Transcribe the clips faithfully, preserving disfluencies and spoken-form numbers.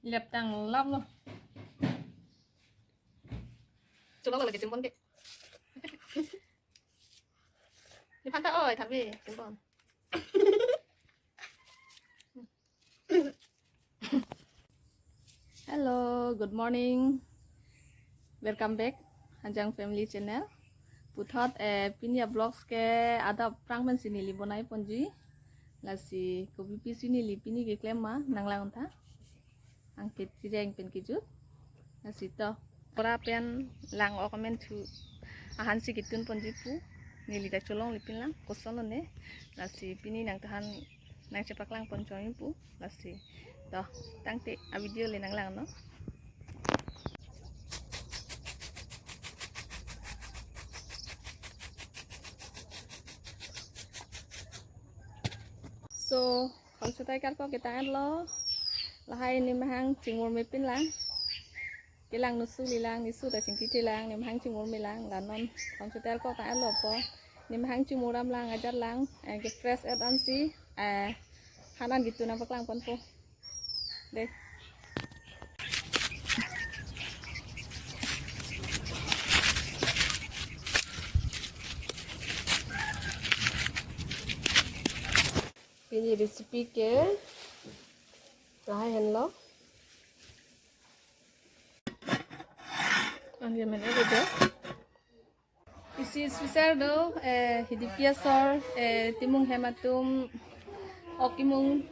Lep tang lap lo. Cholong lo lagi simpon ke. Di phanta oi, thabi simpon. Hello, good morning. Welcome back Hanjang Family Channel. Puthot, eh, pini a-vlogs ke adap aphrang pensi neli bonai ponji. Lasi kopi pisi neli pini keklem ma nanglang tha. Angke tireng pen kejut. Lasi to. Pura pen lang-ok amen thu ahan si kitun ponji pu. Neli ta cholongle pinlang, koson lone. Lasi pini nangtumphan nangchepaklang pon choi pu. Lasi to, tangte a-video le nanglang non. So, khongsotai karkok ketang-et lo. Lahai nemahang chingmur mepin lang. Kelang nusu lilang, nisu ta chingki thelang, nemahang chingmur melang, la non khongsotai karkok tang-et lo po. Nemahang chingmur damlang, ajat lang, eh, ke-fresh et ansi, eh, han an kitu nangpaklang ponpo. Dei. Pini recipe ke lahai henlo. Angke men ebe do. Isi special do, eh, hidipi asor, eh, timung hem atum, ok kimung,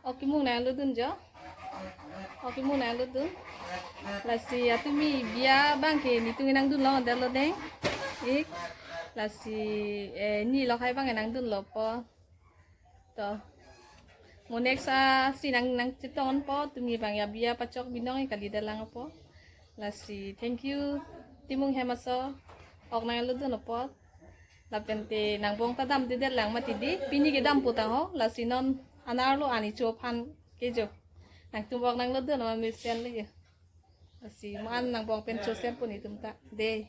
ok kimung nanglutdun jo. Ok kimung nanglutdun. Lasi atumi biya abang ke netum nangdunlo, delo deng. Ik. Lasi, eh, ni lahai abang nangdunlo po. To. Mo next, ah, si nang, nangchetong po, tumi abang ya biya pachok binong kalidet lang po. Lasi, thank you. Timung hem asor. Ok nanglutdun apot. Lapen te nangbong ta damdedet lang mati di. Pini kedam putang ho. Lasi non anerlo ani chophan kejo. Nangtum ok nanglutdun ma mesen le. Lasi mo an nangbong pen chosen pu netum ta. Dei.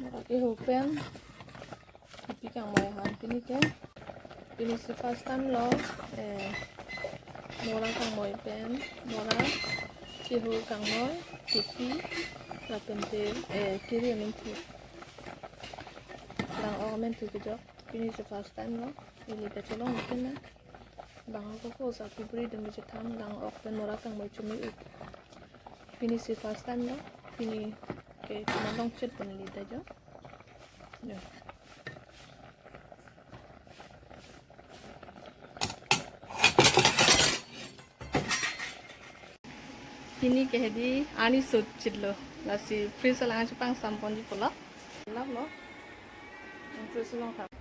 Mora kehur pen kepi kangmoi ahan pini ke. Pini si first time lo, eh, mora kangmoi pen, mora kehur kangmoi, kepi, lapen te, eh, kiri amen thu. Lang-ok amen thu kejok. Pini si first time lo. Neli ta cholongle pinlang. Bang ako ko sa pibri dum chethan lang-ok pen mora kangmoi chumi ut. Pini si first time lo. Pini ke chelong chet pen neli ta jo. Jo. Pini ke hedi ani sut chitlo. Lasi fridge alang chepangsam ponji pulo. Lap lo. Fridge along tha.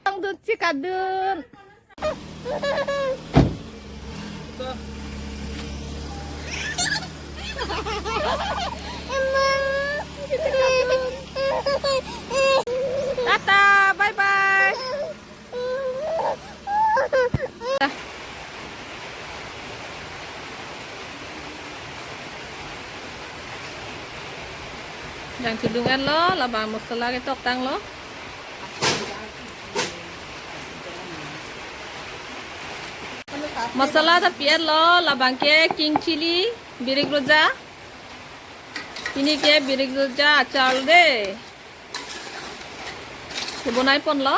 Ang dun si kadun. Emang. Tata, bye bye. Nang chedung-etlo, labang masala ketok tanglo. Masala ta pi-etlo, labang ke king chili, birik roja. Pini ke birik roja achar de. Kebonai ponlo.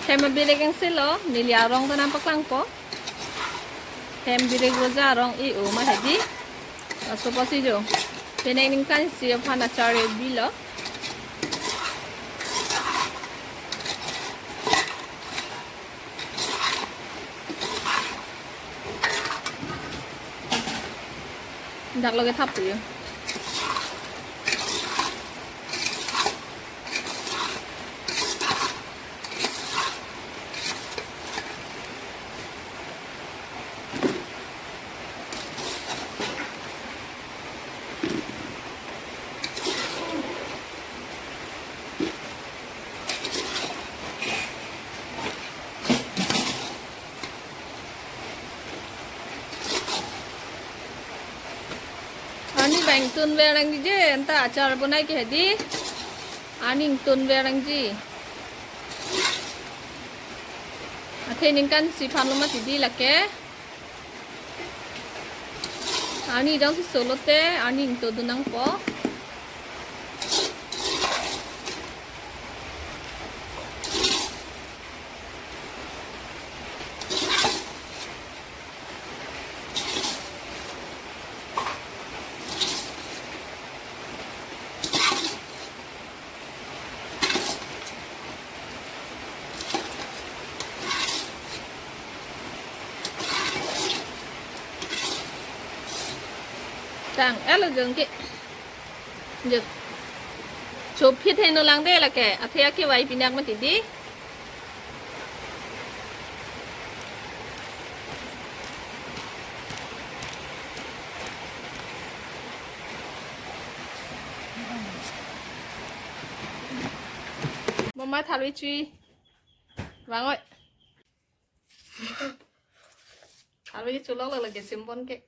Hem birik angsilo, neli arong ta nangpaklangpo. Hem birik roja arong i-o ma hedi. Laso apotsi jo. Penang ningkan isi aphan achar e bilo. Dak loge thap tu ya. Arni bang tun verang di je, anta achar bonai ke hedi. Arni tun verang ji. Athe ningkan isi aphanlo mati di lake. Arni jongsi solo te, arni ingtodun nangpo. Tang, elo jong ke. Jek. Chophit heno lang de lake. Athe akevai pinak mati di. Mama tharvi chui. Vang oi. Tharvi ke cholok lo lake simpon ke.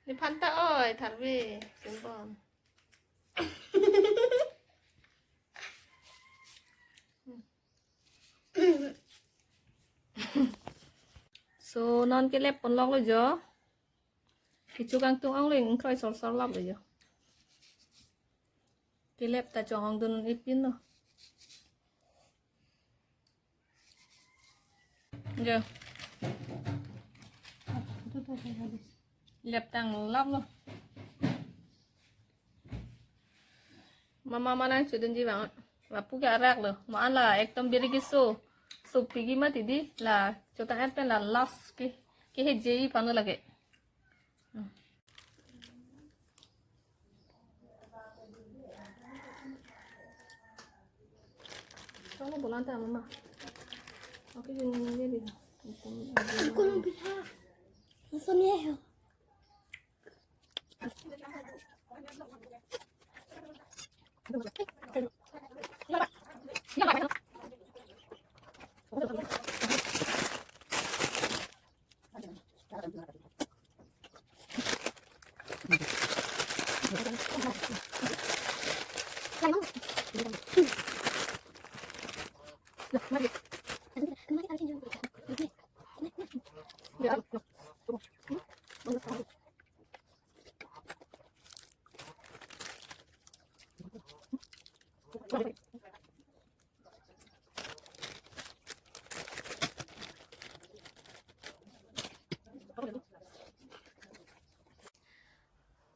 Nephan ta oi tharvi simpon. So non kelep ponlok lo jo. Kecho kangtung ong le ingkroi sorsor lap lo jo. Kelep ta chong-ong dun ipin lo. Jo. Lep tang lap lo. Mama manang chodunji vang. Lapu ke arak lo. Ma an la ekdom birik keso. Sopik mati di la. Chotang-et pen la last ke. Keheji aphan lo lake. Cholo bolan ta mama. Oke, jeng jeng jeng. Aku belum bisa. Langsung ya.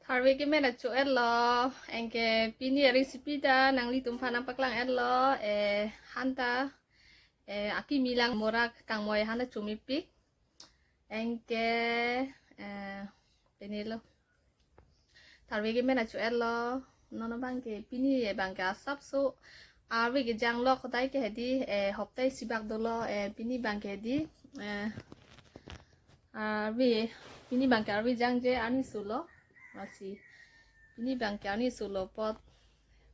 Tharve kemen acho-etlo, anke pini recipe ta nanglitum aphan nangpaklang-etlo, eh, hanta, eh, akimi lang morak kangmoi hanta chomipik, anke, eh, pini lo. Tharve kemen acho-etlo, non abang ke pini abang ke asapso arve kejang lo kotai ke hedi, eh, hoptai isi bak dolo, eh, pini abang ke hedi, eh, arve, pini abang ke arve jangje arni solo, masi. Pini abang ke arni solo apot,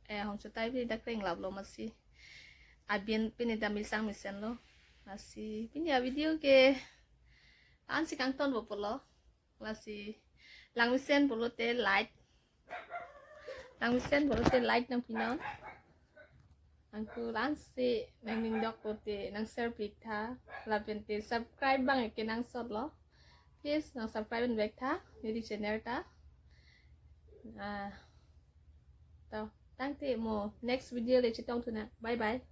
eh, hong chotai pini dak reng lap lo masi. Abin pini ta milsang mesenlo. Lasi pini a-video ke ansi kangtonpo pulo. Lasi langmesen pulote like. Langmesen pulote like nangpinon. Anke ansi nangning dok pulote nang share pik tha. Lapen te subscribe abang ke nangsotlo. Please nang subscribe and back tha. Neli channel ta. Ah, to, tangte mo next video le chetongthu nang. Bye bye.